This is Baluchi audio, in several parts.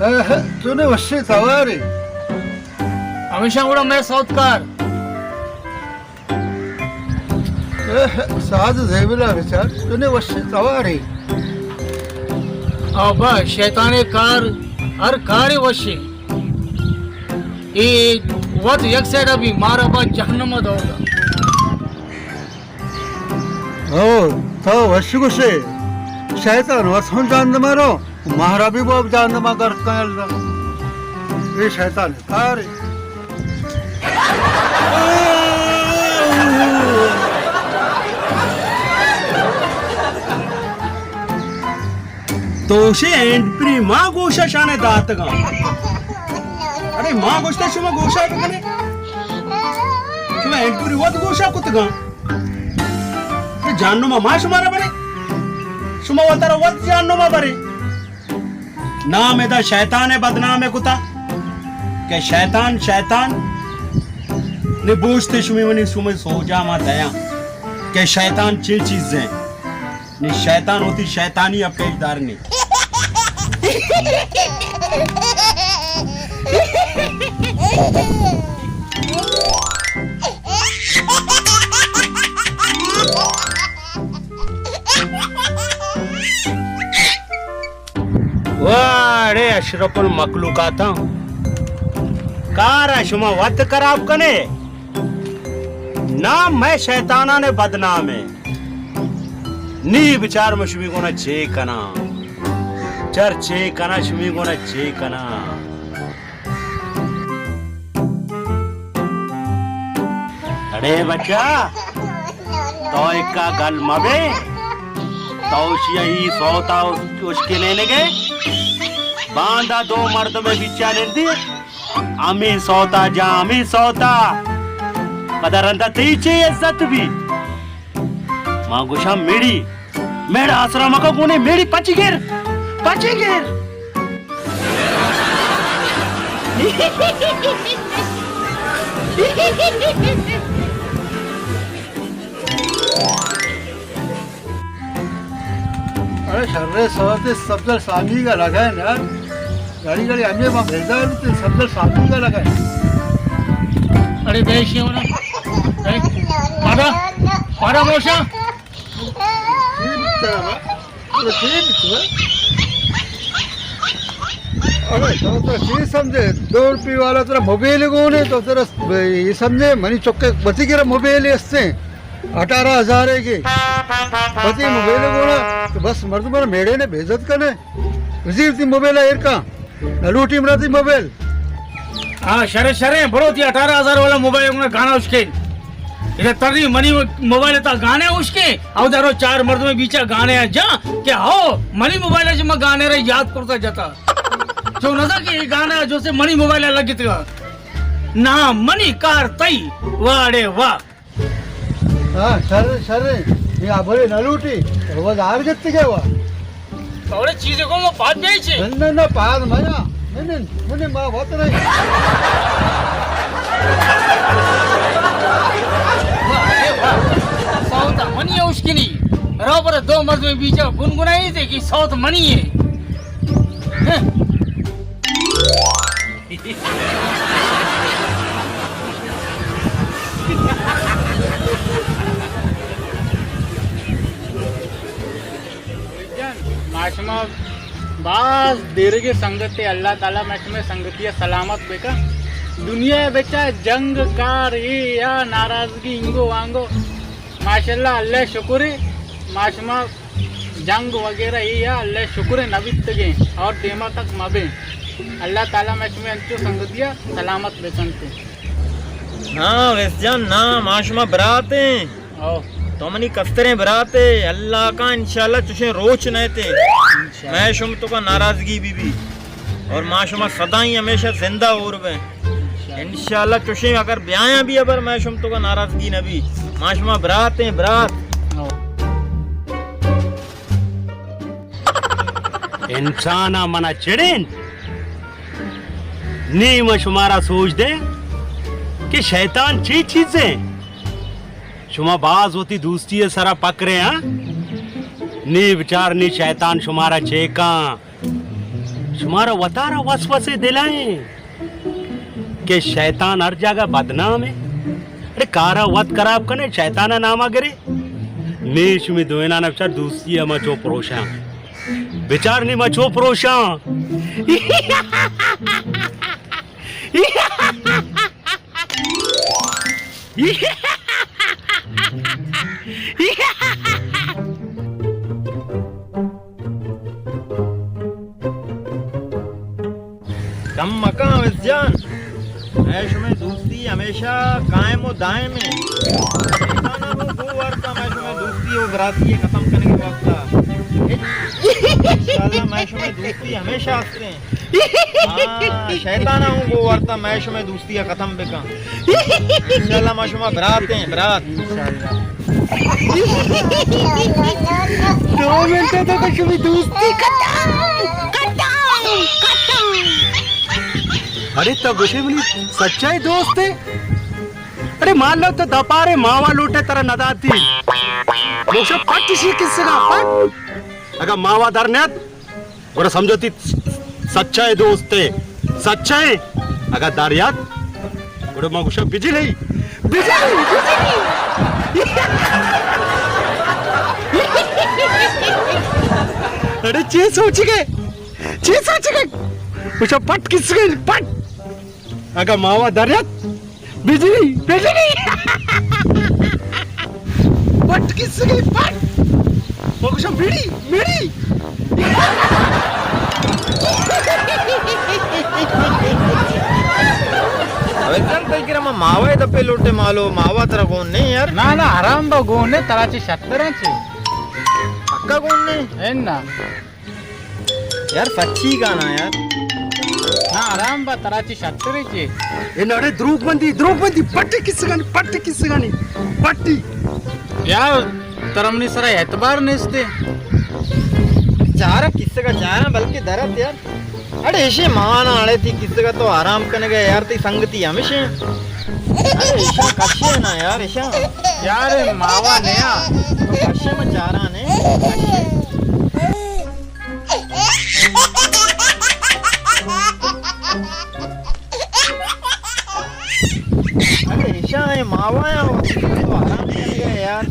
اہ، تو نے وشی توارے۔ ہمیشہ گڑا میں سوتکار۔ اہ، ساز زیبلا بچار، تو نے وشی توارے۔ آ با، شیطان کار، ہر کار وشی۔ اے وت یک سائیڈ ابھی مارا با جہنم دوگا۔ او، تو وش گوشے، شیطان وت ہم جہنم رو، مارا بھی باب جہنم گرک کن اللہ۔ اے شیطان کارے۔ تو شے ہینڈ پری ما گوشا شانے داتگاں۔ ارے ما گوشتا شما گوشا بکنے۔ شما ہینڈ پری وت گوشا کتگاں۔ جہنم ما شمارا برے۔ شما وتارا وت جہنم برے۔ نام ادا شیطان ء بدنام ء کتا کہ شیطان، شیطان۔ نی بوشتے شمی منی شمی سوجا ما دیاں کہ شیطان چے چیز ہیں۔ نی شیطان ہوتی شیطانی ء پیش دار نی۔ واڑے اشرف المخلوقاتاں، کار ء شما وت خراب کنے۔ نام میں شیطاناں نے بدنام ہے۔ نی بچار میں شمی گونا چے کنا۔ چر چے کنا شمی گونا چے کنا۔ اڑے بچہ، تو اکا گل مبے، تو اشیا ای سوتا اشکنے نگے، باندا دو مردم بیچا نندی، امی سوتا جا، امی سوتا، پدا رندا تئی چے عزت بی؟ ما گوشاں میڑی، میڑ آسرا مکا گونے میڑی پچی گر، پچی گر۔ ارے شر سوتے سبزل سامی کا لگا ہے نا۔ گاڑی گاڑی ہمیں وہاں بھیجا ہے، تو سب سے سامنے کا لگا ہے۔ اڑے دیشی ہونا۔ اڑے، پادا، پادا موشا۔ اڑے، تو تو چی سمجھے؟ دو روپی والا تیرا موبائل گونے، تو تیرا یہ سمجھے، منی چکے بچی گرا موبائل ہستے۔ اٹھارہ ہزار ہے کہ پتی موبائل گونا، تو بس مردم میڑے نے بے عزت کنے۔ وزیر تی موبائل ایر کا، نہ لوٹی مرا تی موبائل۔ ہاں، شرے، شرے، بڑو تی اٹھارہ ہزار والا موبائل اپنا گانا اشکے۔ اذا تری منی موبائل تا گانے اشکے، او دارو چار مردم بیچا گانے آ جا، کہ ہو، منی موبائل جما گانے رے یاد کرتا جتا۔ جو نہ تھا کہ یہ گانا جو سے منی موبائل لگت گا۔ نہ، منی کار تئی، واڑے واہ۔ ہاں، شر، شر۔ یہ آبرے نہ لوٹی، وہ دار جت گئے وہ۔ اور چیزیں کو وہ پاد بیچے۔ نہ، نہ، نہ، پاد مایا۔ نہیں، نہیں، نہیں، ماں بات نہیں۔ سوتا منی اوشکنی۔ برابر دو مرد میں بیچا گنگنائی تھے کہ سوت منی ہے۔ ہاں۔ جان، ما شما باز دیرگی سنگتے، اللہ تعالی ما شما سنگتی سلامت بکن۔ دنیا بچا جنگ کار اے یا ناراضگی انگو وانگو، ماشاءاللہ اللہ شکر ہے، ما شما جنگ وغیرہ اے یا اللہ شکر نہ بیتگیں اور دیما تک مبیں۔ اللہ تعالی ما شما انچو سنگتیا سلامت بکنتے۔ نا ویس جان، نا، ما شما برات ہیں۔ او۔ تو منی کستریں برات ہے، اللہ کا انشاءاللہ چشیں روچ نہ تے۔ انشاءاللہ۔ میں شم تو کا ناراضگی بی بی۔ اور ما شما سدائیں ہمیشہ زندہ اور بیں۔ انشاءاللہ چوشیں اگر بیایاں بھی ابر میں شم تو کا ناراضگی نہ بھی۔ ما شما برات ہیں، برات۔ انسان منا چڑین۔ نی ما شمارا سوچ دے کہ شیطان چی چیزیں؟ شما باز ہوتی دوستی سرا پکرے ہاں؟ نی بچار نی شیطان شمارا چیکاں۔ شمارا وتارا وسوسے دلائیں کہ شیطان ہر جاگہ بدنام ہے۔ ارے کارا وت خراب کنے، شیطان ناما گرے۔ نی شمی دوینان بچار دوستی ہما چو پروشاں۔ بچار نی ما چو پروشاں۔ کم مکن اویس جان، مئے شمئے دوستی ہمیشہ قائم و دائم ہے۔ شیطانا ہوں گو وارتا مئے شمئے دوستی و براتی ختم کنگے واسطہ۔ انشاءاللہ مئے شمئے دوستی ہمیشہ ہستیں۔ ہاں، شیطانا ہوں گو وارتا مئے شمئے دوستی ءَ ختم بکن۔ انشاءاللہ ما شما برات ہیں، برات۔ دو منٹ تو کہ شمئے دوستی ختم، ختم، ختم۔ ارے تو گوشے منی سچائے دوست ہے۔ ارے مان لو تو دپارے ماوا لوٹے ترا نداتی۔ موشا پٹ شی کسگا پٹ۔ اگا ماوا در نیت، گڑا سمجھو تی سچائے دوست ہے، سچائے۔ اگا داریات، گڑا ما گوشا بجلی، بجلی، بجلی۔ اڑے چے سوچ گئے؟ چے سوچ گئے؟ گوشا پٹ کس گئے؟ پٹ۔ اگا ماوا داریات، بجلی، بجلی۔ پٹ کس گئی پٹ۔ ما گوشاں، مڑی، مڑی۔ اویس جان، تئی کرا ما ماوا دپے لوٹے مالو، ماوا ترا گون نہیں یار۔ نا، نا، حرام با گون نے، ترا چے شتراں چے۔ پکا گون نے؟ اے نا۔ یار سچی گانا یار۔ نا، حرام با، ترا چی شتر چی؟ اے نڑے دروگ بندی، دروگ بندی، پٹی کسگانی، پٹی کسگانی، پٹی۔ یار، ترا منی سرا اعتبار نیستے۔ چارا کسگا چارا، بلکہ درت یار۔ اڑے ایشی مانا، اڑے تی کسگا تو آرام کنگا یار، تی سنگتی ہمیشہ۔ اڑے ایشا کشے نا یار، ایشا۔ یار، ماوا نیا۔ تو کشے میں چارا نے۔ اڑے ایشاں اے ماوا یا تو آرام کنگا یار۔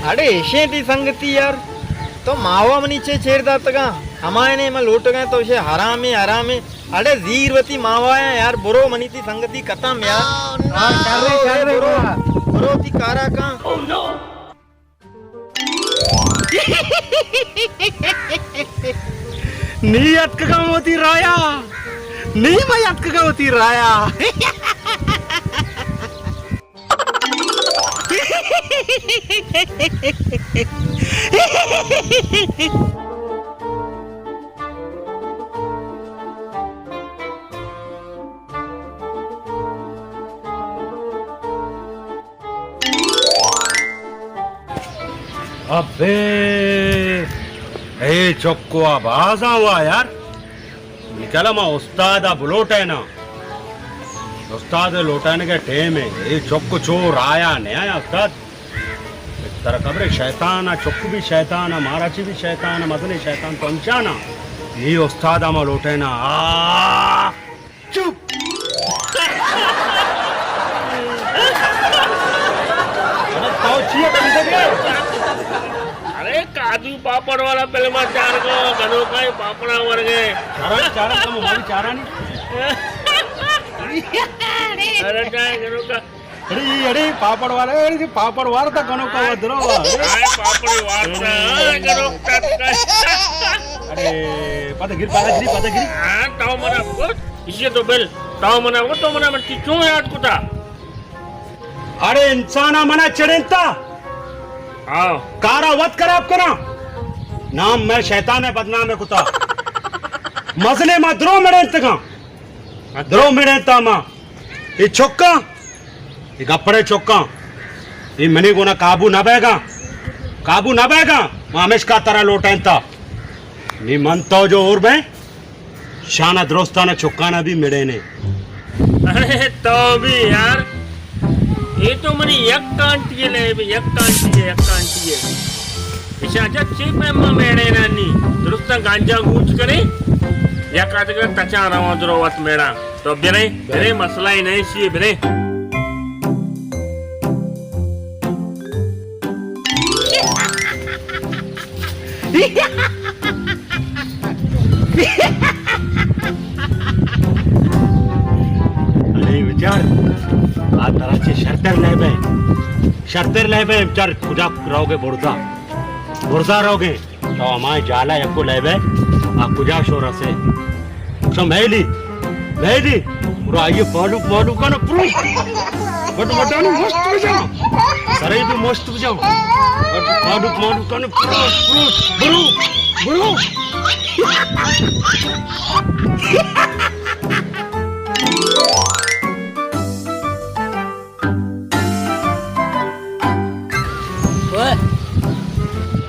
اڑے ایشیں تی سنگتی یار۔ تو ماوا منی چے چیر داتگا؟ ہمائے نے من لوٹگا تو شے حرامے، حرامے۔ اڑے زیر وتی ماوا یا یار، برو منی تی سنگتی ختم یار۔ ہاں، شرے، شرے، برو، برو۔ برو تی کارا کن۔ نی اتکگاں وتی رایا، نی من اتکگاں وتی رایا۔ ابے، اے چکو آ بازاں وا یار۔ نکلا ما استاد آ بلوٹے نا۔ استاد لوٹانے کے ٹیم ہے۔ اے چکو چو رایا نیا استاد۔ ترا خبر ہے شیطان آ چکو بھی شیطان آ، مارا چی بھی شیطان آ، مزنے شیطان تو انچانا۔ اے استاد آ ما لوٹے نا۔ آ! چپ! ارے تو چیا کندگ ئے؟ ارے کاجو پاپڑ والا فلم ءَ چارگو، گنوکائی پاپڑا ورگے۔ چاران، چاران، کم ہماری چارانی۔ ارے جائے گنوکا۔ اڑے، اڑے، پاپڑ والا، اڑے، پاپڑ وارتا کنوکا ودرو۔ اڑے، پاپڑ وارتا کنوکا۔ اڑے، پتہ گر، پتہ گری، پتہ گری۔ ہاں، تو منا بگوش، ایشی تو بل، تو منا بگوش، تو منا مرچی چون یاد کتا؟ اڑے، انسانا منا چڑینتا۔ ہاں۔ کارا وت خراب کنا۔ نام میں شیطان ہے، بدنام ہے کتا۔ مزنے ما درو مڑینتگاں۔ درو مڑینتا ما۔ اے چکاں، اے گپڑے چکاں، اے منی گونا قابو نہ بیگاں، قابو نہ بیگاں، ما ہمیشکا ترا لوٹینتا۔ نی من تو جو اور بیں، شانا درستانا چکانا بھی مڑینے۔ ارے تو بھی یار، اے تو منی یک کانٹی ہے لے، یک کانٹی ہے، یک کانٹی ہے۔ اشاں چہ چے پیما میڑینانی؟ درستاں گانجا گوچ کرے۔ یک آدگہ تچاں رواں درو وت میڑاں۔ تو بریں، بریں، مسئلہ ہی نہیں سی، بریں۔ ارے بچار، آ ترا چے شرتر لیبے، شرتر لیبے، بچار کجا روگے برزا، برزا روگے۔ تو ہمائیں جالا یکو لیبے، آ کجا شو رسے؟ شو مہلی، مہلی، برو آئیے پالوک مالوک کنا پروش۔ بٹ بٹانی مشت بجا۔ سرے بھی مشت بجا۔ بٹ پالوک مالوک کنا پروش، پروش۔ برو، برو۔ اوئے،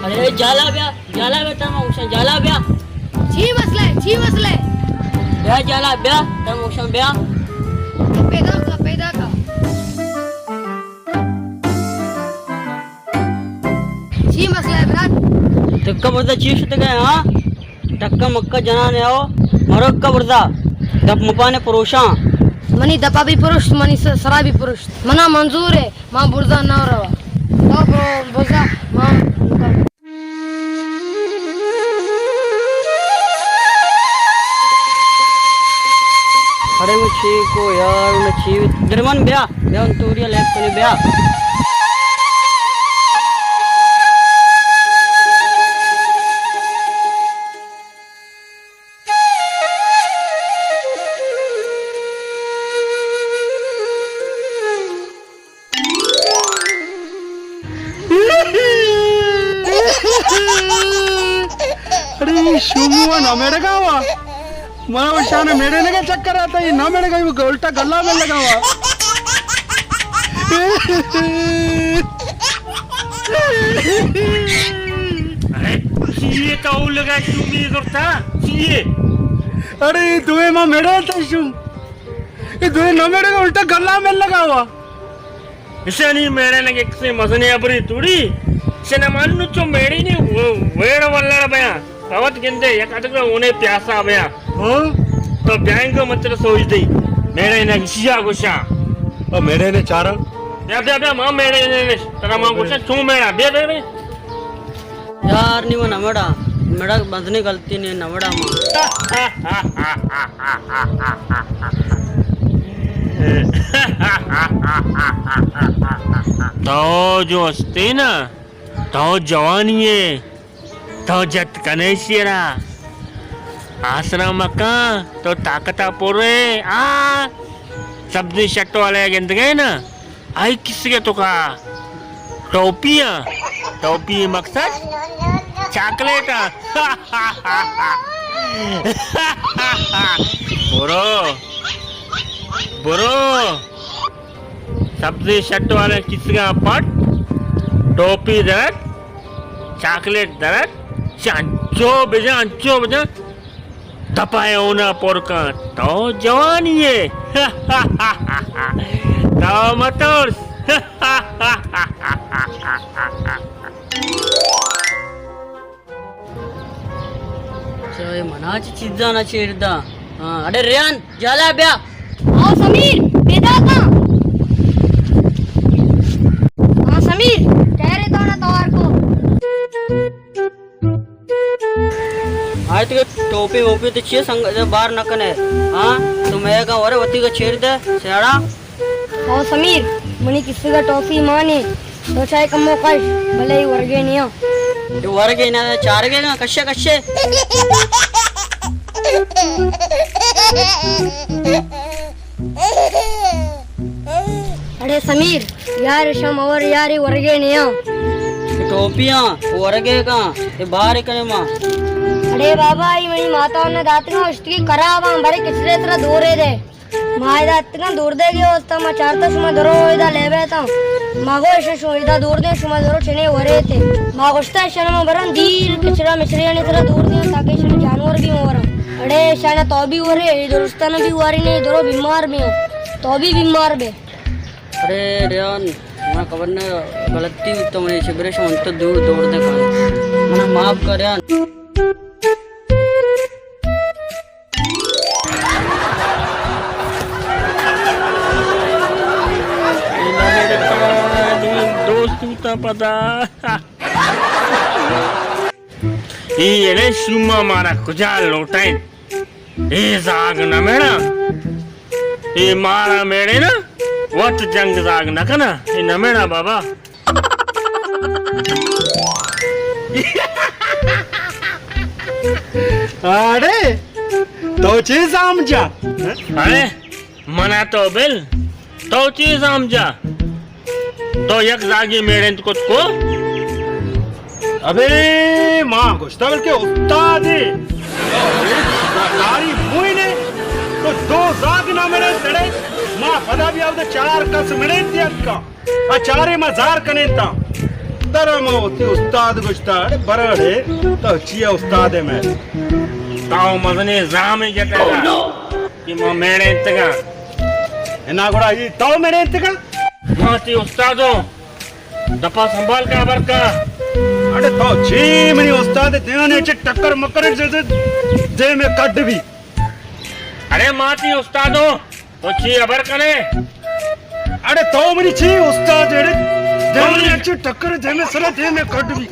ارے جالا بیا، جالا بیا، ترا ما گوشاں، جالا بیا۔ چی مسئلہ ہے؟ چی مسئلہ ہے؟ بیا جالا بیا، ترا ما گوشاں بیا۔ پیدا کا، پیدا کا۔ چی مسئلہ ہے برات؟ تکا برزا چی شتگے، ہاں؟ ٹکا مکا جنانے آؤ، مرو اکا برزا، دپ مپانے پروشاں۔ منی دپا بھی پروشت، منی س-، سرا بھی پروشت۔ منا منظور ہے، ما برزا نہ روا۔ تو برو برزا، ما ارے من چی کو یار، من چی درمن بیا۔ بیا اون توری لیب کنی بیا۔ ارے شومو نہ میڑگا وا۔ منا وہ شان میڑے لگا چکر آتا، یہ نہ میڑے گئی، وہ الٹا گلا میں لگا ہوا۔ ارے، چیئے تو لگا شومی کرتا، چیئے؟ ارے، دوئے ماں میڑے تھے شوم۔ یہ دوئے نہ میڑے گا، الٹا گلا میں لگا ہوا۔ اشانی میڑے نہ کسے مزنے ابری توڑی۔ شنا مانو چو میڑی نے ویڑ ولڑ بیاں۔ سوت گندے، یک ادگہ اونے پیاسا بیا۔ ہاں؟ تو بیائیں گو مچر سوچ دی۔ میڑے نے گشیا گوشا۔ او میڑے نے چارا۔ بیا، بیا، بیا، ماں میڑے نے، نے، ترا ماں گوشا، چون میڑا، بیا، بیا، بیا۔ یار، نی من نمڑا۔ میڑا بزنی غلطی نے، نمڑا ماں۔ تو جو ہستے نا، تو جوانی ہے۔ تو جت کنے شیرا، آسرا مکان، تو طاقتا پورے، آ، سبزی شٹ والے گندگے نا، آئی کسگے تو کا، ٹوپی آ، ٹوپی مقصد، چاکلیٹ آ۔ برو، برو، سبزی شٹ والے کسگا پٹ، ٹوپی درک، چاکلیٹ درک، چہ انچو بجن، انچو بجن، دپا اونا پر کن۔ تو جوانی ہے۔ تو مترس۔ چے منا چہ چیزاں نہ چیر داں۔ ہاں، اڑے ریان، جالا بیا۔ آؤ سمیر، پیدا کن۔ ہاں سمیر، ٹہرے تو نہ توار کو۔ آئے تو ٹوپی ووپی تو چیئے سنگ بار نہ کنے۔ ہاں، تو میں کا ورے وتی کا چیر دے، سیاڑا۔ او سمیر، منی کسگ ءَ ٹوپی مان اِنت، تو چائے کمو کش، بلے اے ورگ ءَ نیاں۔ اے ورگ ءَ نہ، چارگ ءَ نہ، کشے، کشے۔ اڑے سمیر، یار شم اور یار اے ورگ ءَ نیاں۔ اے ٹوپیاں، ورگ ءَ کاں، اے بار کنے ما۔ اڑے بابا، اے منی ماتا اناں داتگاں، اشتگی خراب آں، برے کچرے ترا دور ءَ دے۔ ما ادا اتکاں دور دیگے واستا، ما چارتا شما درو ادا لیب ءَ اتاں۔ ما گوشت شما ادا دور دیں، شما درو چنے ورے تے۔ ما گوشتا اشانا ما براں دیر کچرا مچریانی ترا دور دیں تاکہ اشانا جانور بھی مہ وراں۔ اڑے اشانا تو بھی ورے، اے درستانا بھی واری نے، درو بیمار بھی ہیں۔ تو بھی بیمار بے۔ اڑے ریان، منا خبر نہ غلطی تو منی چبرے شما تو دور دور دے کھانے۔ منا معاف کر ریان۔ بوتاں پدا۔ اے اڑے شوما مارا کجا لوٹائیں؟ اے زاگ نہ میڑا۔ اے مارا میڑے نا، وت جنگ زاگ نہ کنا۔ اے نہ میڑا بابا۔ اڑے، تو چے سمجھا؟ اڑے، منا تو بل، تو چے سمجھا؟ تو یک زاگی میڑنت کت کو؟ ابے، ما گوشتا بلکہ استاد ہے۔ ساری موئی نے تو دو زاگ نہ میڑنت اڑے، ما پدا بھی آؤ چار کس میڑنت اتکا۔ آ چارے ما زار کنیں تا۔ ترا ما وتی استاد گوشتا، اڑے برڑے، تو چیا استاد ہے میں؟ تاو مزنے زامے جتا کہ ما میڑے انتگا۔ انا گڑا ای تو میڑے انتگا؟ ما تی استادو، دپا سنبھال کا خبر کا۔ اڑے تو چی منی استاد دیوانے چے ٹکر مکر دے، دے، دے میں کڈ بھی۔ اڑے ما تی استادو، تو چی خبر کنے؟ اڑے تو منی چی استاد اڑے؟ دے منی اچھے ٹکر دے میں سرا دے میں کڈ بھی۔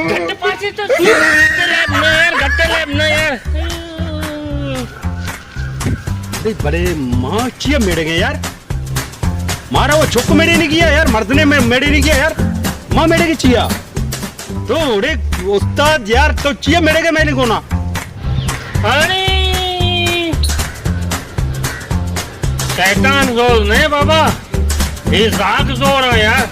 گھٹ پاسے تو سو۔ گھٹ لیب نہ یار، گھٹ لیب نہ یار۔ اڑے بڑے ماں چیا میڑے گئے یار؟ مارا وہ چک میڑے نہیں گیا یار، مرد نے مے-، میڑے نہیں گیا یار، ماں میڑے کی چیا؟ تو اڑے استاد یار، تو چیا میڑے گئے میں نہیں کونا؟ اڑے شیطان زور نہیں بابا، یہ زاگ زور ہے یار۔